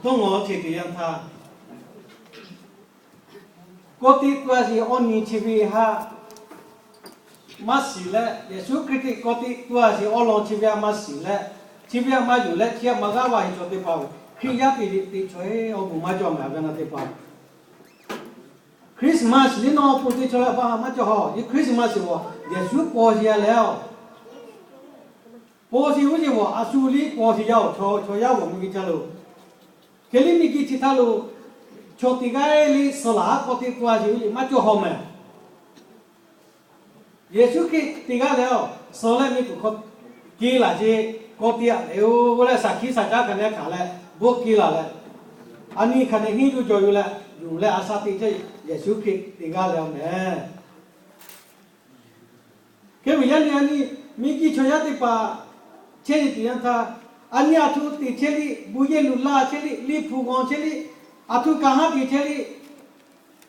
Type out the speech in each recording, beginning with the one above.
Tawˇ ngawˬ chi teˇ yanˇ htaˇ, kawˇ teˇ tuˇ a sheˍ awˬ nyi chi ve haꞈ maˇ shiˍ leh, Yeˍsuˆ Hkriꞈ kawˇ teˇ tuˇ a sheˍ awˬ lawn chi ve haꞈ maˇ shiˍ leh, chi ve haꞈ maˇ yuˬ leh, chi haꞈ maˇ g'a va heˍ chaw teˇ hpaˍ-oˬ, Hkriꞈ yaˇ teꞈ liꞈ teꞈ chaw-e awˬ bon maˇ cawˬ mehˍ. Awˬ ve naˬ teˇ hpaˍ, Christmas liꞈ nawˬ pon teˇ chaw leh pa haꞈ maˇ cawˬ haw. Yeˍ Christmas-oˬ, Yeˍsuˆ paw sheˍ yaˇ leh-oˬ, paw sheˍ g'uˇ sheˍ-oˬ, a shu liˇ paw sheˍ yaˇ-oˬ, chaw yaˇ g'awˬ mvuh ve ca loˬ. Hk'e liˇ miˬ guiˬ chi htaˇ lo chaw teˇ g'aˇ-e liˇ suh laˬ haˉ kawˇ teˇ tuˇ a sheˍ g'uˇ yeˬ maˇ cawˬ haw mehˍ. Yeˍsuˆ Hkriꞈ teˇ g'aˇ leh-oˬ, suh leh miˬ guiˬ hk'aw keu laˬ ce, kawˇ teˇ a leh-oˬ leh, shaˍ hkiˆ shaˍ caˉ hk'aˬ nehˬ hkanˍ leh, bvuhˇ keu laˬ leh, a nyi hk'aˬ nehˬ henˇ yuˬ jawˬ yuˬ leh, yuˬ leh a sha te chehˇ Yeˍsuˆ Hkriꞈ teˇ g'aˇ leh-oˬ mehˍ. Hk'e ve yaˇ nyi a nyi, miˬ guiˬ chaw yaˇ teˇ hpaˍ chehˇ ve teˇ yanˇ htaˇ, a nyi a htoꞈ teꞈ chehˇ liˇ, bon yehˬ luˬ laˇ chehˇ liˇ, liˇ hpu g'aw chehˇ liˇ, a htoꞈ kaꞈ haˉ teꞈ chehˇ liˇ,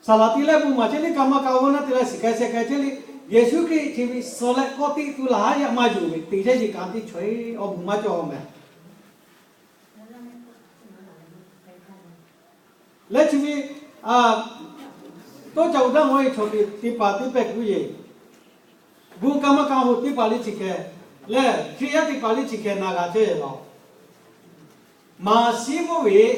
saˍ laˍ te leh bon maˍ chehˇ liˇ, kaꞈ maˇ kaꞈ awˬ g'aˇ naˉ te leh shiˍ k'ai sheh k'ai chehˇ liˇ, Yeˍsuˆ Hkriꞈ chi ve suh leh kawˇ teˇ tuˇ laˬ haˉ yaˇ maˇ yuˬ ve teꞈ chehˇ yeˬ kaꞈ teˇ chaw-e awˬ bon maˇ cawˬ haw mehˍ. Leh chi ve, tawˇ ca uˬ daˇ ngaw-e chaw teˇ hpaˍ teˇ pehˇ kuˬ yeˬ, bon kaꞈ maˇ kaꞈ hoꞈ teˇ hpaˍ liˇ chi hkeh, leh Hkriꞈ yaˇ teˇ hpaˍ liˇ chi hkeh na g'a chehˇ ve laˬ. Maˍ shiˉ mvuhˇ ve,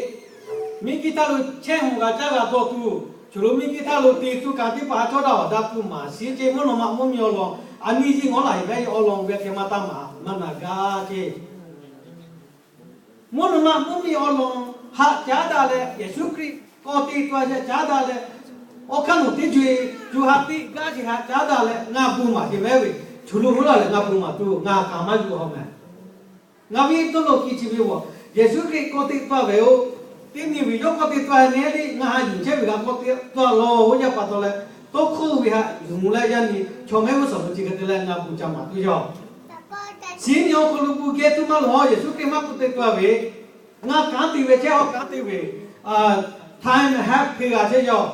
miˬ guiˬ htaˇ lo chehˇ hawˬ g'a caˇ g'a dawˇ tuˬ, choˬ lo miˬ guiˬ htaˇ lo te tuˬ kaꞈ teˇ hpaˍ a cawˇ daꞈ awˬ daꞈ tuˬ maˍ shiˉ ce mvuhˇ naw ma mvuhˇ miˬ awˬ lawn, a nyi zi ngawˉ laˬ heˍ mehˍ awˬ lawn ve hk'e maˇ taˇ maˍ maˇ na gaˇ ce. Mvuhˇ naw ma mvuhˇ miˬ awˬ lawn haꞈ caˉ daꞈ leh, Yeˍsuˆ Hkriꞈ kawˇ teˇ tuˇ a shaꞈ caˉ daꞈ leh, awˬ hk'aˇ nawˬ teˇ co-e co ha teˇ gaˇ chi haꞈ caˉ daꞈ leh ngaˬ bon maˍ ce mehˍ ve, choˬ lo hoˉ laˬ leh ngaˬ bon maˍ tuˬ ngaˬ kaꞈ maˇ yuˬ haw mehˍ. Ngaˬ ve tawˇ lawˬ kiˬ chi ve-oˬ, Yeˍsuˆ Hkriꞈ kawˇ teˇ tuˇ a ve-oˬ, teˇ nyi ve yawˇ kawˇ teˇ tuˇ a nehˉ liˇ ngaˬ haꞈ yuˬ chehˇ ve g'a kawˇ teˇ tuˇ a lawˬ-oˬ, yaˇ pa taw leh tawˇ hkawˇ ve haꞈ yuˬ leh yaˇ nyi chaw mehˆ g'uˇ suhˍ lo chi hk'e te leh ngaˬ bon ca maˍ tuˬ yaˇ-oˬ. Chi nyi awˬ hk'aw lo bon geh tuˬ maˇ lawˬ, Yeˍsuˆ Hkriꞈ maˇ kawˇ teˇ tuˇ a ve, ngaˬ kanˉ te ve chehˇ awˬ kanˉ te ve, time haꞈ hk'e g'a chehˇ yaˇ-oˬ.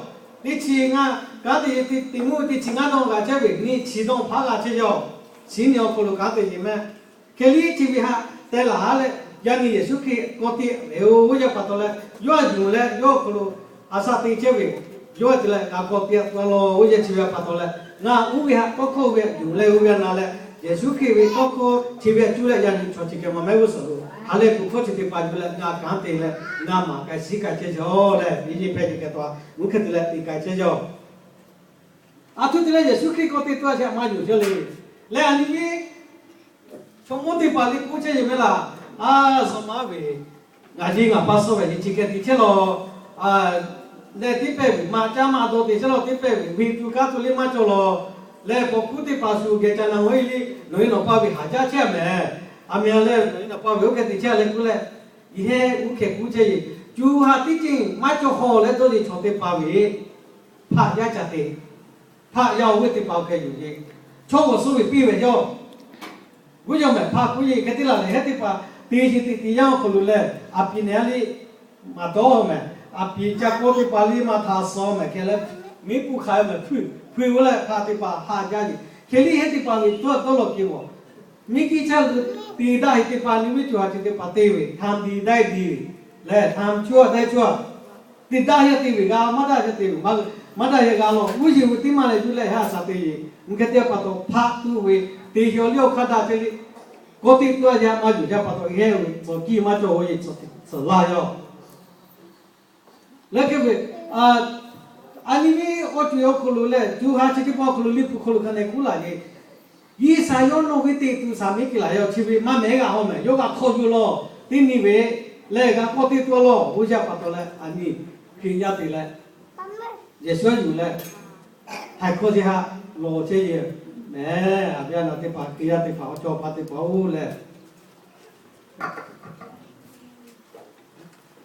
Teˇ chi ngaˬ kanˉ te ve teˇ mvuhˇ teˇ chi ngaˇ dawˇ g'a chehˇ ve, nyi chi dawˇ hpaˇ g'a chehˇ yaˇ-oˬ. Chi nyi awˬ hk'aw lo kanˉ te yeˬ mehˍ. Hk'e liˇ chi ve haꞈ teh laˬ leh, yaˇ nyi Yeˍsuˆ Hkriꞈ kawˇ teˇ ve-oˬ, yaˇ pa taw leh yawˇ a yuˬ leh yawˇ awˬ hk'aw lo a shaꞈ te chehˇ ve, yawˇ te leh g'a kawˇ teˇ tuˇ a lawˬ-oˬ, yaˇ chi ve pa taw leh ngaˬ uˉ ve haꞈ tawˇ hkawˇ ve yuˬ leh uˉ ve a na leh, Yeˍsuˆ Hkriꞈ ve tawˇ hkawˇ chi ve cuˇ leh yaˇ nyi chaw chi hk'e maˇ mehˆ g'uˇ suhˍ lo ha lehˬ kuˬ hkawˇ chi teˇ hpaˍ yuˬ leh ngaˬ kanˉ te leh ngaˬ maˍ k'ai shiˉ k'ai chehˇ yaˇ-oˬ leh, miˬ nyi hpehꞈ ve hk'e taw muˉ hk'e te leh te k'ai chehˇ yaˇ-oˬ. A htoꞈ te leh Yeˍsuˆ Hkriꞈ kawˇ teˇ tuˇ a shaꞈ maˇ yuˬ chehˇ le. Leh a nyi ve chaw mawˇ teˇ hpaˍ liˇ k'oˆ chehˇ yeˬ mehˍ laˬ, a, suh maˇ ve, ngaˬ jeˇ ngaˬ pa suh ve nyi chi hk'e te chehˇ lawˬ. Leh teˇ pehˇ ve maˇ caˇ maˇ dawˇ te chehˇ lawˬ, teˇ pehˇ ve ve tuˬ kaˉ tuˬ liˇ maˇ cawˬ lawˬ. Leh paw kuˉ teˇ hpaˍ shu geh ca na-oˬ e liˇ nawˬ e nawˬ pa ve haꞈ jaˇ chehˇ mehˍ. A mehˍ leh nawˬ e nawˬ pa ve oˇ hk'e te chehˇ leh k'oˆ leh, yehˇ uˉ hkeh kuˉ chehˇ yeˬ, co ha teˇ ceuˬ maˇ cawˬ hawˬ leh dawˇ yeˬ chaw teˇ hpaˍ ve hpaꞈ yaˇ ca te, hpaꞈ yaˇ oˇ ve teˇ hpaˍ oˇ hkeh yuˬ yeˬ, chaw g'awˬ suh ve piˇ ve yaˇ-oˬ. G'uˇ yaˇ mehˍ hpaꞈ kuˉ yeˬ hk'e te laˬ leh hehˉ teˇ hpaˍ te sheˍ teꞈ te yaˇ awˬ hk'aw lo lehˬ, a pi nehˬ a liˇ maˇ dawˇ mehˍ. A pi ca kawˇ teˇ hpaˍ liˇ maˇ htaꞈ suh mehˍ hkeh leh, miˉ puˇ hk'a mehˍ hpuiˇ hpuiˇ oˇ leh hpaꞈ teˇ hpaˍ haꞈ jaˇ yeˬ. Hk'e liˇ hehˉ teˇ hpaˍ ve tawˇ tawˇ lawˬ keu-oˬ, miˉ kiˇ chaˇ lo te daꞈ heˍ teˇ hpaˍ nyi miˉ co ha chi teˇ hpaˍ te ve, htaˇ diˬ daiˇ diˬ lehˬ, htaˇ cuˇ a daiˇ cuˇ a, te daꞈ yaˇ te ve g'a, maˇ daꞈ yaˇ te ve maˇ, maˇ daꞈ yaˇ g'a lawˬ. G'uˇ yeˬ ve teˇ maˇ leh yuˇ leh ha shaˍ te yeˬ. Mvuhˇ hk'e te pa taw hpaꞈ tuˬ ve te yaw liˇ awˬ hk'aˇ daꞈ chehˇ le. Kawˇ teˇ tuˇ a yaˇ maˇ yuˬ yaˇ pa taw hehˉ ve tcuh kiˇ maˇ cawˬ-oˬ yeˬ tcuh laˇ yaˇ. Leh hk'e ve, a nyi ve awˬ co awˬ hk'aw lo lehˬ, co ha chi teˇ hpaˍ awˬ hk'aw lo liˇ hpu hk'aw lo hk'a nehˬ kuˉ laˬ yeˬ. G'uiˬsha yawˇ nawˬ ve teꞈ tuˬ shaˍ miˉ kiˇ laˬ yaˇ chi ve maˇ mehˉ g'a haw mehˍ. Yawˇ g'a hk'awꞈ yuˬ lawˬ, teˇ nyi ve lehˬ g'a kawˇ teˇ tuˇ a lawˬ. Oˇ yaˇ pa taw leh a nyi Hkriꞈ yaˇ te leh Yeˍsuˆ a yuˬ leh htaiˍ hkawˇ chi haꞈ lawˬ chehˇ yeˬ mehˍ. A viˉ a naˍ teˇ hpaˍ, Hkriꞈ yaˇ teˇ hpaˍ, awˬ cawˬ hpaˇ teˇ hpaˍ oˇ lehˬ,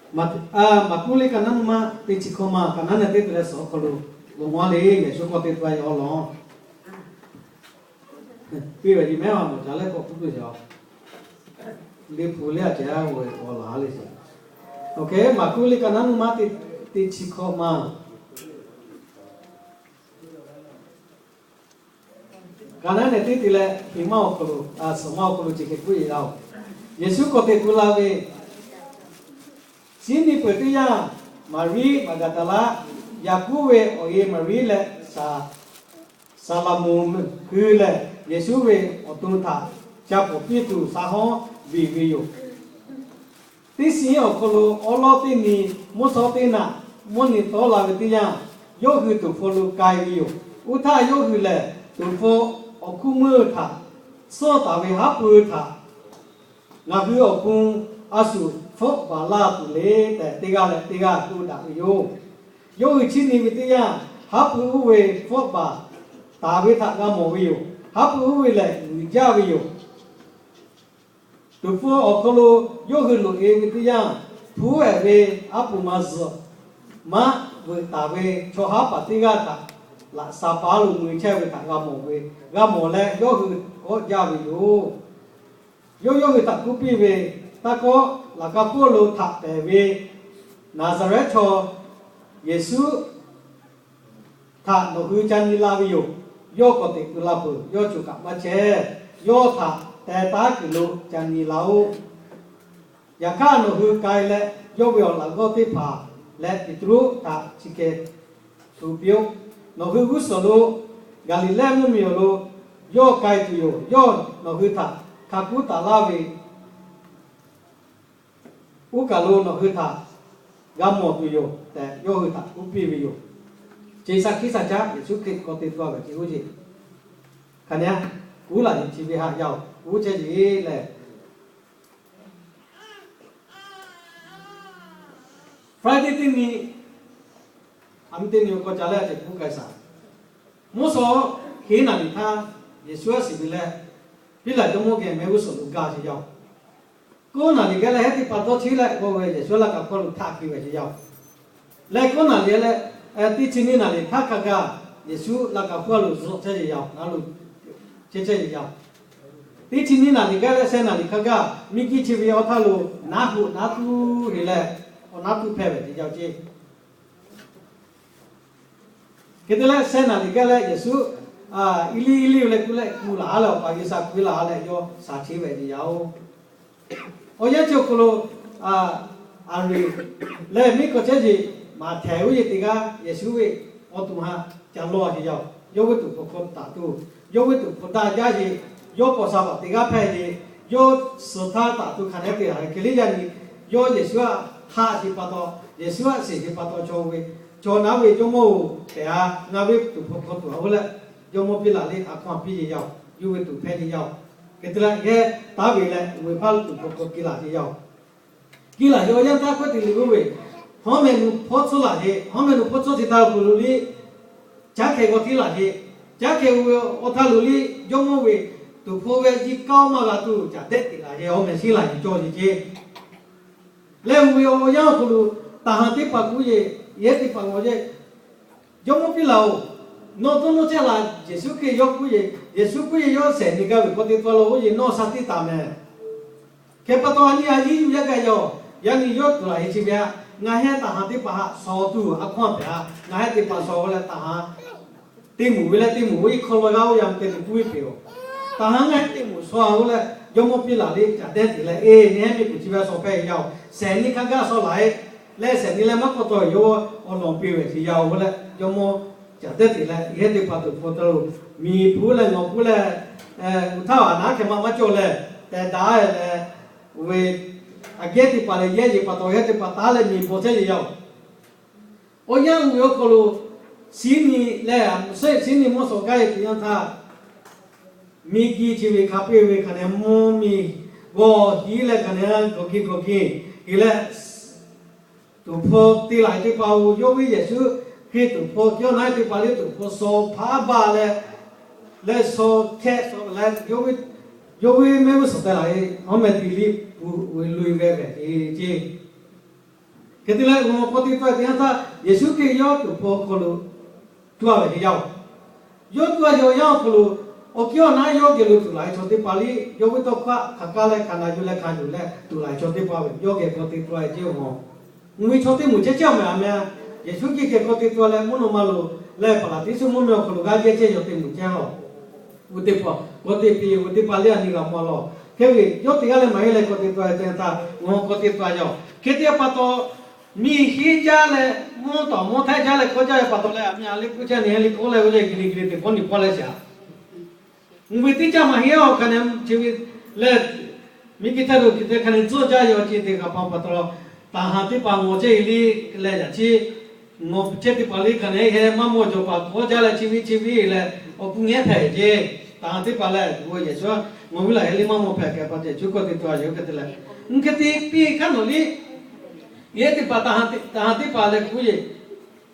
Maˍkuˆ liꞈ ka naˉ nuˇ ma teˇ chi hkawˇ ma, ka naˉ nehˬ teˇ te leh suhˍ awˬ hk'aw lo loꞈ maˇ le. Yeˍsuˆ kawˇ teˇ tuˇ a yaˇ awˬ lawn piˇ ve nyi mehˉ a mawˬ ca leh kawꞈ puiˉ puiˉ shaˍ liꞈ hpu leh a ceh a g'aw ve k'aw laˬ le shaˍ. Oˇ hk'e Maˍkuˆ liꞈ ka naˉ nuˇ ma teˇ chi hkawˇ ma ka naˉ nehˬ teˇ te leh hiˍ maˇ awˬ hk'aw lo, suhˍ maˇ awˬ hk'aw lo chi hk'e k'oˆ yeˬ laˇ-oˬ. Yeˍsuˆ kawˇ teˇ tuˇ la ve, Chi nyi peuˬ teˇ yanˇ, Maˍriˆ Maˍgaˍdaˍlaˆ, Yaˍkoˆ ve awˬ e Maˍriˆ leh Saˍlaˍmonˍ hui lehˬ, Yeˍsuˆ ve awˬ to htaꞈ ca pawˍ piˇ tuˬ sa hawˉ viˬ ve yoˬ. Teˇ shiˍ awˬ hk'aw lo awˉ lawˉ teˇ nyi mvuhˇ shawˉ teˇ naꞈ mvuhˇ nyi tawˆ la ve teˇ yanˇ, yawˇ hui tuˍ hpfuh lo k'ai ve yoˬ. Oˇ htaˇ yawˇ hui lehˬ, tuˍ hpfuh awˬ hkuˇ meuˇ htaꞈ suhˉ taˍ ve haˉ pui htaꞈ ngaˬ hui awˬ pon a shu hpfuhˆ baˬ laˇ tuˬ le tehꞈ, teˇ g'aˇ leh teˇ g'aˇ k'oˆ daꞈ ve yoˬ. Yawˇ hui chiˇ nyi ve teˇ yanˇ, haˉ pui oˇ ve hpfuhˆ baˬ taˍ ve htaꞈ g'a mawˬ ve yoˬ. Haˉ pui oˇ ve lehˬ, uiˍ jaˇ ve yoˬ. Tuˍ hpfuh awˬ hk'aw lo yawˇ hui loꞈ-e ve teˇ yanˇ, hpuˉ ehˍ ve aˉ pu ma zuhꞈ maˇ veuꞈ taˍ ve chaw haˉ paˍ teˇ g'aˇ htaꞈ laꞈ sha paˉ lo mui chehˇ ve htaꞈ g'a mawˬ ve, g'a mawˬ leh yawˇ hui kawˆ jaˇ ve yoˬ. Yawˇ yawˇ hui htaꞈ k'oˆ piˇ ve, Taˇ kawˆ. Laꞈ ka hpawˇ lo htaꞈ pehˍ ve Naˍzaˍrehˆ chaw Yeˍsuˆ htaꞈ nawˬ hui ca nyi la ve yoˬ. Yawˇ k'awꞈ teꞈ tu la peuˬ. Yawˇ choˬ kaꞈ maˇ chehˇ. Yawˇ htaꞈ teh taˉ kuiˬ lo ca nyi la-oˆ. Yaꞈ hk'aˇ, nawˬ hui k'ai leh yawˇ ve awˬ laꞈ g'awˇ teˇ hpaˍ leh Peˍtruˆ htaꞈ chi hk'e hto piˇ-oˆ. Nawˬ hui g'uˇ suhˍ lo Gaˍliˍlehˇ mvuhˇmiˬ awˬ lo yawˇ k'ai tuˬ yoˬ. Yawˇ nawˬ hui htaꞈ hka kuˉ taˍ laˇ ve, oˇ kaˬ lo nawˬ hui htaꞈ g'a mawˬ tuˬ yoˬ tehꞈ, yawˇ hui htaꞈ k'oˆ piˇ ve yoˬ. Chi Saˍ hkiˆ Saˍ caˆ Yeˍsuˆ Hkriꞈ k'awꞈ te tuˬ a ve ce oˇ ce, hk'aˬ nehˬ kuˉ laˬ nyi chi ve haꞈ yaˇ-oˬ. Oˇ chehˇ ce lehˬ, Friday teˇ nyi, a mi teˇ nyi awˬ hk'aw ca leh a ce kuˉ k'ai shaˍ. Mvuhˇ shawˉ heˉ naˍ riˍ htaˇ, Yeˍsuˆ aˉ shiˍ ve leh, Piˉlaꞈ jawˇmawˇ geh mehˆ g'uˇ suhˍ lo gaˇ ce yaˇ-oˬ. K'oˆ naˍ riˍ geh leh hehˉ teˇ hpaˍ dawˇ cheˇ leh k'oˆ ve, Yeˍsuˆ laꞈ ka hpawˇ lo htaˆ hki ve ce yaˇ-oˬ. Leh k'oˆ naˍ riˍ leh, teˇ chi nyiˇ naˍ riˍ htaˇ hk'a gaˇ Yeˍsuˆ laꞈ ka hpawˇ lo zuhꞈ chehˇ ce yaˇ-oˬ. Naˉ lo chehˇ chehˇ ce yaˇ-oˬ. Teˇ chi nyiˇ naˍ riˍ gaˇ leh sheh naˍ riˍ hk'a gaˇ miˬ guiˇ chi ve awˬ htaˇ lo naˉ hoꞈ naˉ tuˉ heˍ leh, awˬ naˉ tuˉ hpehˇ ve ce yaˇ-oˬ ce. Hk'e te leh sheh naˍ riˍ gaˇ leh Yeˍsuˆ, Eˇliˇ, Eˇliˇ leh k'oˆ leh ku laˬ-a leh, awˬ pa G'uiˬsha ku laˬ-a leh yawˇ shaˍ cheˇ ve ce yaˇ-oˬ. Awˬ yanˇ chi awˬ hk'aw lo, Aˍriˍ leh miˉ hkawˇ chehˇ ce Maꞈhtehˍ oˇ ve teˇ g'aˇ Yeˍsuˆ ve awˬ to ha ca lawˇ ce yaˇ-oˬ. Yawˇ ve tuˍ hpfuh hk'aw taˍ tuˬ, yawˇ ve tuˍ hpfuh daꞈ jaˇ ce, yawˇ paw sha paˍ teˇ g'aˇ hpehˇ ce, yawˇ suhˍ htaˇ taˍ tuˬ hk'aˬ nehˉ te hk'e le yaˇ nyi, yawˇ Yeˍsuˆ aꞈ haꞈ ce pa taw, Yeˍsuˆ aꞈ shiˍ ce pa taw, chaw ve, chaw naˉ ve jawˇmawˇ-oˬ, hpehꞈ-a, ngaˬ ve tuˍ hpfuh hk'aw tuˬ-a-oˬ leh, jawˇmawˇ Piˉlaꞈ liˇ a hkaw-anˬ piˇ ce yaˇ-oˬ. Yawˇ ve tuˍ hpehˇ ce yaˇ-oˬ. Hk'e te leh yehˇ taˉ ve leh uˬ ve hpaˇ tuˍ hpfuh hk'aw kiˇ laˬ ce yaˇ-oˬ. Kiˇ laˬ ce awˬ yanˇ htaˇ k'oˆ te le k'oˆ ve, hawˉ mehˍ nuˬ hpawˇ tcuhˉ laˬ ce, hawˉ mehˍ nuˬ hpawˇ tcuhˉ ce htaˇ awˬ hk'aw lo liˇ caˉ hkeh g'aw tiˉ laˬ ce. Caˉ hkeh g'aw ve awˬ htaˇ lo liˇ jawˇmawˇ ve tuˍ hpfuh ve jiˇ kaˇ-oˆ maˇ g'a tuˬ caꞈ dehˆ teꞈ laˬ ce, awˬ mehˍ shiˉ laˬ ce cawˇ ce ce. Leh uˬ ve awˬ yanˇ awˬ hk'aw lo taˍ haˍ teˇ hpaˍ k'oˆ ce, yehˇ teˇ hpaˍ g'aw ce, Jawˇmawˇ Piˉlaꞈ-oˬ, nawˬ to nawˇ chehˇ laˬ. Yeˍsuˆ Hkriꞈ yawˇ k'oˆ ce, Yeˍsuˆ k'oˆ ce, yawˇ shehˍ nyi gaˇ ve k'awꞈ te tcuh laˇ-oˬ k'oˆ ce, nawˬ sha tiˇ taˍ mehˍ. Hk'e pa taw a nyi a yiˇ yuˬ yaˇ gaˇ yaˇ-oˬ, yaˇ nyi yawˇ tuˬ laˬ he chi ve a, ngaˬ heh taˍ haˍ teˇ hpaˍ haꞈ shawˍ tuˬ a hkawˇ hpehꞈ a, ngaˬ heh teˇ hpaˍ shawˍ-oˬ leh taˍ haˍ teˇ moˍ ve leh teˇ moˍ oˇ iˉ hkawˇ lo g'a oˇ yaˇ te tuˬ k'oˆ ve peˬ-oˬ. Taˍ haˍ ngaˬ heh teˇ moˍ shawˍ-oˬ leh, Jawˇmawˇ Piˉlaꞈ liˇ caꞈ dehˆ teꞈ leh, eˬ, nyi heˉ miˬ kuˬ chi ve a shawˍ hpehꞈ yaˇ-oˬ, shehˍ nyi hk'a gaˇ shawˍ laˬ-e leh, shehˍ nyi leh maˇ k'awꞈ taw ve yawˇ awˬ lawˬ piˇ ve chi yaˇ-oˬ leh, Jawˇmawˇ caꞈ dehˆ teꞈ leh, yehˇ teˇ hpaˍ tuˬ hpfuh tcuh lo, miˬ hpu leh ngawˬ hpu leh, uˬ htaˇ a naˉ hkeh ma maˇ cawˬ leh, tehꞈ daꞈ-e leh, ve, a gehˇ teˇ hpaˍ leh yehˇ yeˬ pa taw yehˇ teˇ hpaˍ taˍ leh miˬ bawˬ chehˇ ve yaˇ-oˬ. Awˬ yanˇ uˬ ve awˬ hk'aw lo, Siˉniˆ leh, Siˉniˆ mvuhˇ shawˍ gaˇ e teˇ yanˇ htaˇ, miˬ guiˇ chi ve hk'a piˇ ve hk'aˬ nehˬ mvuhˇ miˬ g'awˬ hiˉ leh hk'aˬ nehˬ gawˬ kiˇ gawˬ kiˇ heˍ leh, tuˍ hpfuh te laˬ teˇ hpaˍ-oˬ, yawˇ ve Yeˍsuˆ Hkriꞈ tuˍ hpfuh kiˇ awˬ naˉ teˇ hpaˍ liˇ tuˍ hpfuh shaw hpaˇ baˬ leh, leh shaw hkehˇ shaw leh, yawˇ ve mehˆ g'uˇ suhˍ teh laˬ ve hawˉ meh te liˇ pu ve loꞈ-e ve ve ce. Hk'e te leh, ngaˬ k'awꞈ te tcuh teˇ yanˇ htaˇ, Yeˍsuˆ Hkriꞈ yawˇ tuˍ hpfuh awˬ hk'aw lo tuˉ-a ve ce yaˇ-oˬ. Yawˇ tuˉ-a ve awˬ yanˇ awˬ hk'aw lo, awˬ kiˇ awˬ naˉ yawˇ geh lo tuˬ laˬ ve chaw teˇ hpaˍ liˇ, yawˇ ve tawˇ hkawˇ hk'aˬ kaˇ leh hk'aˬ na yuˬ leh hk'a yuˬ leh tuˬ laˬ ve chaw teˇ hpaˍ ve yawˇ geh k'awꞈ te tcuh ce-oˬ. Mvuhˇ miˬ chaw teˇ moˍ chehˇ chehˇ-oˬ mehˍ a meh. Yeˍsuˆ Hkriꞈ geh k'awꞈ te tcuh leh mvuhˇ naw ma lo leh paˍ laꞈ tiˉ suh mvuhˇ miˬ awˬ hk'aw lo g'a yehˇ chehˇ yaˇ teˇ moˍ chehˇ-oˬ. Uˬ teˇ hpaˍ k'awꞈ te piˇ, uˬ teˇ hpaˍ liˇ a nyi g'a mawˬ lawˬ. Hk'e ve yawˇ teˇ g'aˇ leh maˇ heˆ leh k'awꞈ te tcuh te ta, ngaˬ k'awꞈ te tcuh yaˇ-oˬ. Hk'e te pa taw, Miˬ hiˉ jaˇ leh mvuhˇ tawˍ mvuhˇ htehˆ jaˇ leh kawˆ jaˇ ve pa taw leh, aˬ miˍ aˬ le k'oˆ chehˇ nyi le k'oˆ leh, oˇ leh g'uiˬ le g'uiˬ le teꞈ k'awˇ niˬ pawˆ leh shaˍ. Uiˍ ve teˇ caˇ maˬ hiˉ awˬ hk'aˬ ne, chi ve leh, miˬ guiˬ htaˇ lo hk'e te hk'aˬ ne tcuhˇ jaˇ yaw ce teꞈ kaꞈ pa pa taw, taˍ haˍ teˇ hpaˍ ngawˬ chehˇ e le, leh yaꞈ chi ngawˬ chehˇ teˇ hpaˍ le hk'aˬ ne heh maˇ mawˬ jawˬ paˍ kawˆ jaˇ leh chi ve chi ve leh awˬ pun ngehˉ hpehꞈ ce. Taˍ haˍ teˇ hpaˍ leh, Yeˍsuˆ ngawˬ ve laˬ heh le maˇ mawˬ hpehꞈ kehˬ pa Yeˍsuˆ kawˆ te tuˬ a yoˬ hk'e te leh, uˇ hk'e te piˇ hk'aˇ nawˬ le, yehˬ teˇ hpaˍ, taˍ haˍ teˇ hpaˍ leh k'oˆ yeˬ,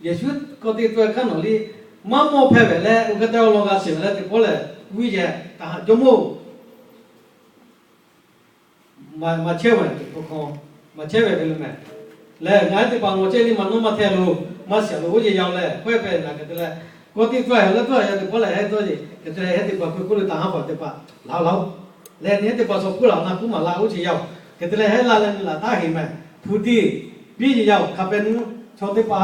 Yeˍsuˆ kawˆ te tuˬ a hk'aˇ nawˬ le, maˇ mawˬ hpehꞈ ve leh, oˇ hk'e te awˬ lawn g'a shiˍ ve leh teꞈ pawˆ lehˬ, k'oˆ yeˬ, taˍ haˍ Jawˇmawˇ-oˬ, maˇ chehˇ ve, maˇ chehˇ ve le mehˬ. Lehˬ ngaˬ hui teˇ hpaˍ ngawˬ chehˇ le maˇ nawˇ maˇ htehˇ lo, maˇ shiˍ lo oˇ yeˬ yaˇ leh hkawehˇ hpehꞈ naˬ hk'e te leh, kawˆ te tuˬ a heh leh tuˬ a yaˇ teꞈ pawˆ lehˬ heh tuˬ yeˬ hk'e te leh, heh teˇ hpaˍ hkui k'oˆ le taˍ haˍ hpaˍ teˇ hpaˍ laˬ laˬ-oˬ, lehˬ nyi heh teˇ hpaˍ shawˍ hpuˇ laˬ na kuˉ maˍ laˇ oˇ ce yaˇ-oˬ, hk'e te leh heh la leh nyi laˬ taˉ heˍ mehˬ. Hpu tiˇ piˇ yeˬ yaˇ-oˬ, Hkaˍpehˍnuˆ chaw teˇ hpaˍ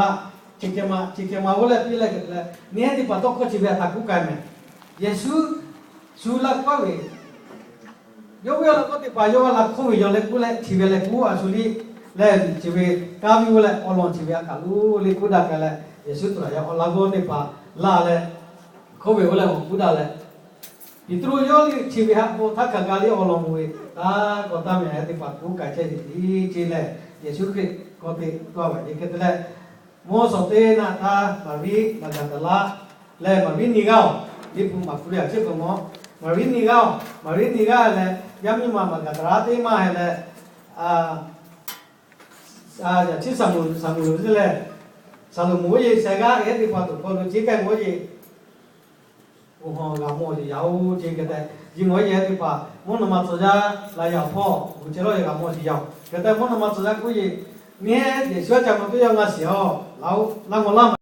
chi hk'e ma chi hk'e ma oˇ leh piˇ leh hk'e te leh, nyi heh teˇ hpaˍ tawˇ hkawˇ chi ve htaꞈ kuˉ k'ai mehˬ. Yeˍsuˆ shu laˇ kawˆ ve yawˇ ve awˬ laꞈ g'awˇ teˇ hpaˍ yawˇ g'a laꞈ hk'oˆ ve yawˬ leh k'oˆ leh, chi ve leh k'oˆ a shu liˇ leh, chi ve kaˇ viˇ oˇ leh awˬ lawn chi ve a kaꞈ lo le k'oˆ daꞈ k'ai leh, Yeˍsuˆ Hkriꞈ yaˇ awˬ laꞈ g'awˇ teˇ hpaˍ laˇ leh, hk'oˆ ve oˇ leh awˬ k'oˆ daꞈ leh, Peˍtruˆ yawˇ liˇ chi ve haꞈ k'o htaˇ hkaꞈ ga liˇ awˬ lawn mvuh ve, taˇ kawꞈ taˇ mehˬ heh teˇ hpaˍ kuˉ k'ai chehˇ ve tiˉ ce leh, Yeˍsuˆ Hkriꞈ kawˆ te tuˬ a ve hk'e te leh, mvuhˇ shawˍ teˇ naˆ htaˇ Maˍriˆ Maˍgaˍdaˍlaˆ leh Maˍriˆ nyi g'aˇ-oˬ, Liꞈ hpu maˍ hpu le a ciˉ k'o mawˬ, Maˍriˆ nyi g'aˇ-oˬ, Maˍriˆ nyi g'aˇ leh yaˇ miˇ ma Maˍgaˍdaˍlaˆ teˇ maˇ heh leh, yaꞈ chiˉ Saˍmoˍ, Saˍmoˍ-oˬ lehˬ, Saˍloˍmonˍ oˇ yeˬ sheh g'aˇ heh teˇ hpaˍ toˬ hk'aw lo ceˉ k'ai mawˬ oˇ yeˬ, oˇ hawˬ g'a mawˬ yeˬ yaˇ-oˬ ce hk'e te, ji mawˬ yeˬ heh teˇ hpaˍ mvuhˇ naw ma tcuh yaˇ laˬ yaꞈ hpawˇ g'uˬ chehˇ lawˇ yeˬ g'a mawˬ yeˬ yaˇ-oˬ. Hk'e te mvuhˇ naw ma tcuh yaˇ k'oˆ yeˬ, nyi heh Yeˍsuˆ a ca mawˬ teˇ yanˇ g'a shiˍ-oˬ, laˇ-oˬ laˇ mawˬ laˇ ma